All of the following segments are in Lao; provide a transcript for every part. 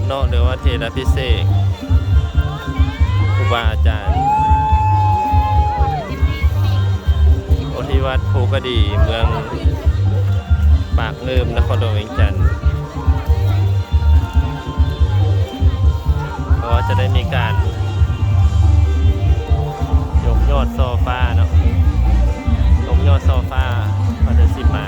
ເນາະ ຫຼືວ່າເທລະພິເສກ ຄູບາອາຈານ ໂພທິວັດ ພູກະດີ ເມືອງປາກງື່ມ ນະຄອນຫຼວງວຽງຈັນ ເພາະວ່າຈະໄດ້ມີການຍົກຍອດສໍຟ້າເນາະ ຍົກຍອດສໍຟ້າ ເດືອນສິບມາ.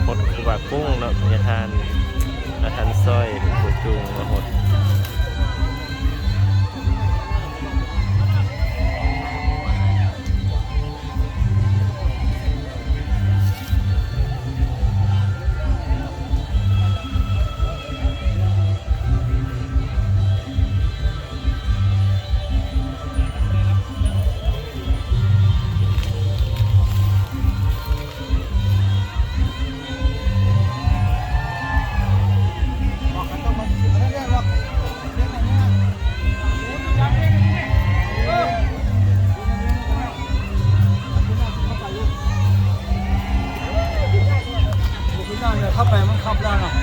ຫົດຄືວ່າກຸ້ງເນາະ ຍາທ່ານ ຍາທ່ານຊອຍ ຜູ້ຈູງມາຫົດ. ເຂົ້າໄປມັນຂັບແລ້ວເນາະ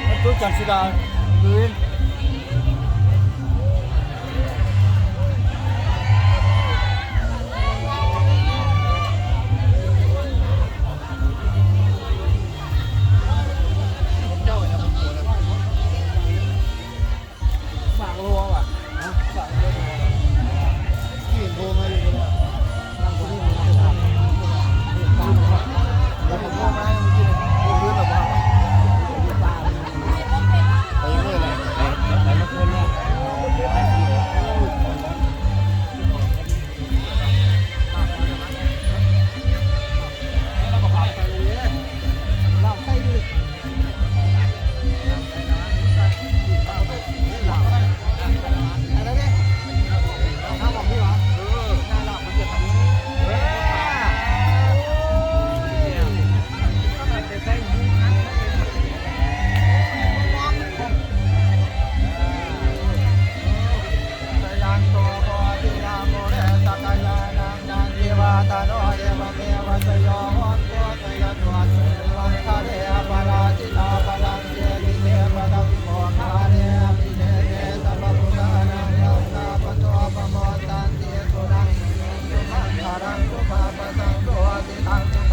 ມັນຕູ້ຈັນຊິດາ ລຸຍ.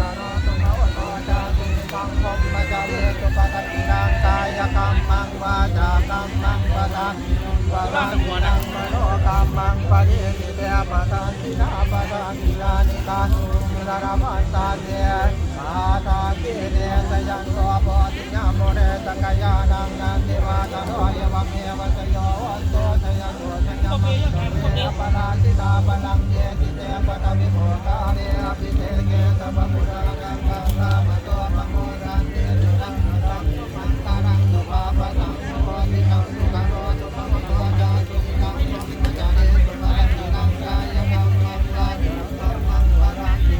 ສະ ยานิกานุรรพันตาเต สาทาคีเนสยันโตโพธิยมูเลสักยานังนันทิวาสโน เอวเมวะสโยโหตุ สยโสสยมังคเม อปราจิตาปรังเย จิเตปะทวิโภคาเน อภิเสเกสัพพะปุราณัง สัพพะโตปะโมทันติ สุขังพลังสุขันตานัง สุภาพะสังสุโหติตัง สุขะโรสุภะมุโตจาสุขิตังสุวิมะจาเรสุ พะรัตตินังกายะกัมมังวาจิ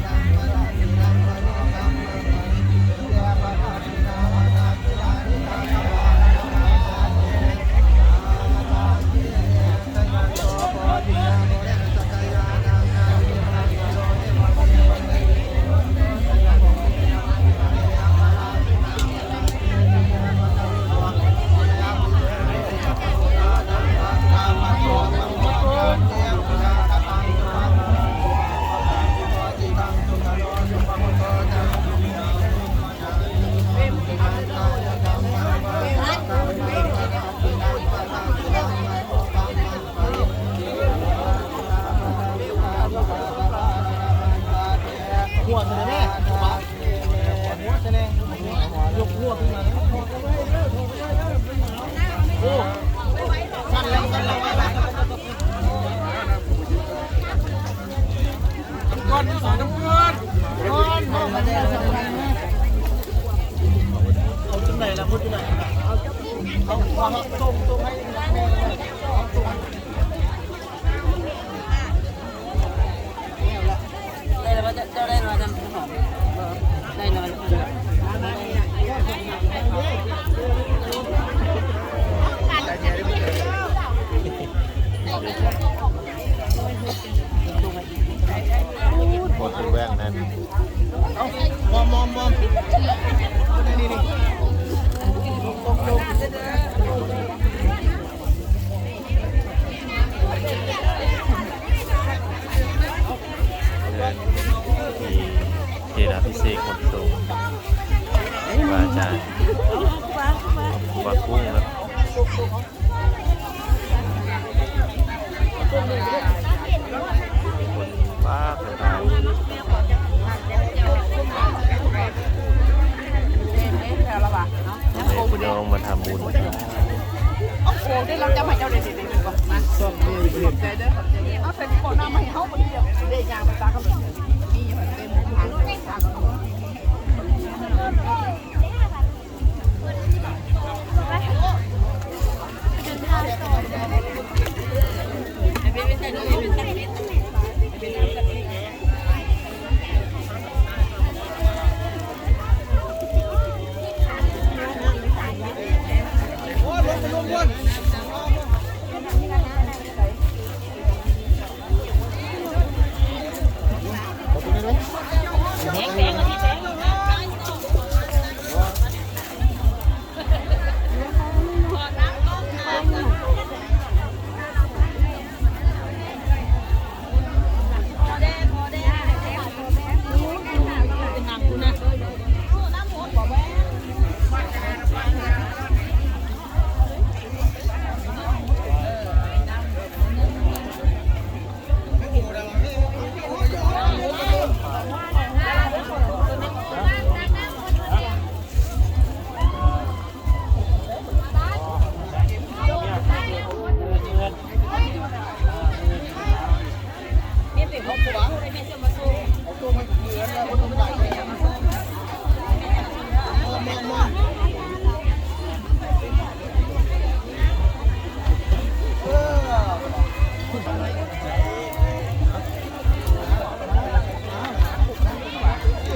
ໂຄດເປັນແວ່ງນັ້ນ ເອົ້າ ມອມ ມອມ ມອມ ນີ້ ນີ້ ນີ້ ເທລາພິເສກຂົນສົ່ງຄຮູບາອາຈານ ວັດກຸ້ງເນາະ. ຄົນປາກກະຕາຍ ແມ່ພີ່ນ້ອງມາທຳບຸນ. ຫ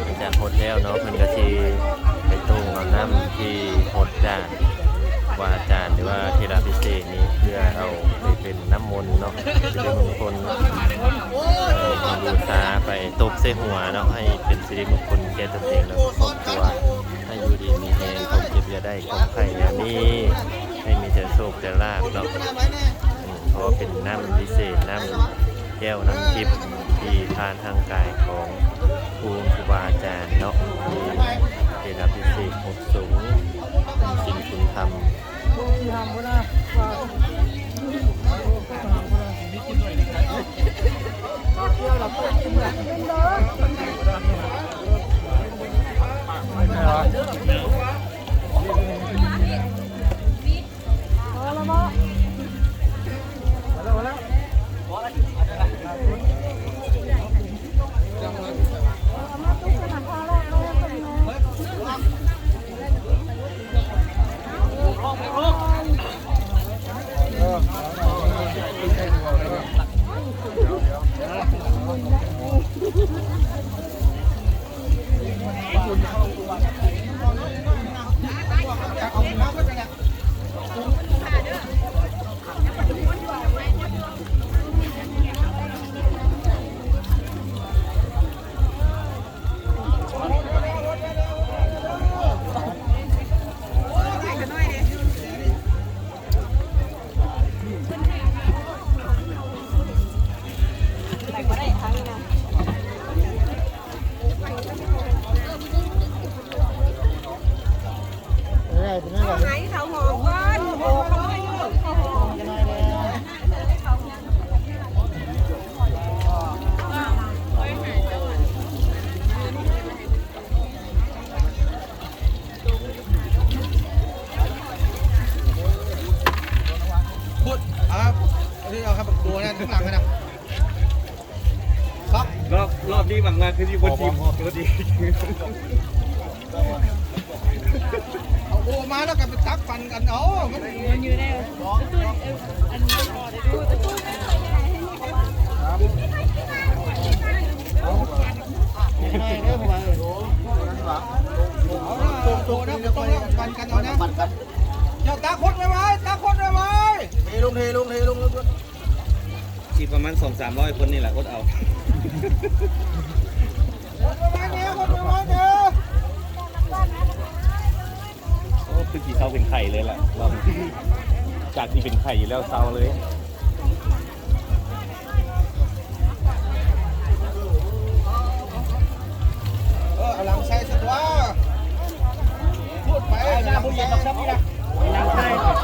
ຼັງຈາກຫົດແລ້ວເນາະ ເພິ່ນກໍຊິໄປຕົງເອົານ້ຳທີ່ຫົດຈາກຄູບາອາຈານ ຫຼືວ່າເທລາພິເສກນີ້ ເພື່ອເອົາໄປເປັນນ້ຳມົນເນາະ ຊິໄດ້ມົນຄົນ ເອີ ບູຊາ ໄປຕົບໃສ່ຫົວເນາະ ໃຫ້ເປັນສິລິມົງຄົນແກ່ຕົນເອງ ແລະ ຄອບຄົວ ໃຫ້ຢູ່ດີມີແຮງ ຄວາມເຈັບຢ່າໄດ້ ຄວາມໄຂ້ຢ່າມີ ໃຫ້ມີແຕ່ໂຊກແຕ່ລາບເນາະ ເພາະວ່າເປັນນ້ຳວິເສດ ນ້ຳແກ້ວນ້ຳທິບ ທີ່ຜ່ານຮ່າງກາຍຂອງຄູ ຄູບາອາຈານເນາະ ທີ່ໄດ້ຮັບພິເສດອົບສົມ ເປັນສິນຄຸນທຳ. เออ เป็นไงล่ะ ให้เขาหอมก่อน พุด ครับ นี่เอาครับ ตัวนั้นข้างหลังนะ ครับ รอบ รอบนี้หวังว่าคือที่บนทีม พอ พอ พอดี เอาโอมาแล้วก็ไปตักปั่นกัน เอา มัน มันอยู่ในตู้ เอ่อ อันนี้ ครับ เอา เอา โตๆ นะ บ่ต้องแล้ว ปั่นกันเอานะ ปั่นกัน เจ้าตักคนไว้ไว้ ตักคนไว้ไว้ เทลง เทลง เทลง สิประมาณสองสามร้อยคนนี่แหละ อดเอา โอ้ คือสิเซาเป็นไข้เลยล่ะ รอบนี้ จากที่เป็นไข้อยู่แล้วเซาเลย เออ เอาหลังใส่ซะตัว พูดไป เอาหน้าผู้เย็นมาครับนี่นะ หลังใส่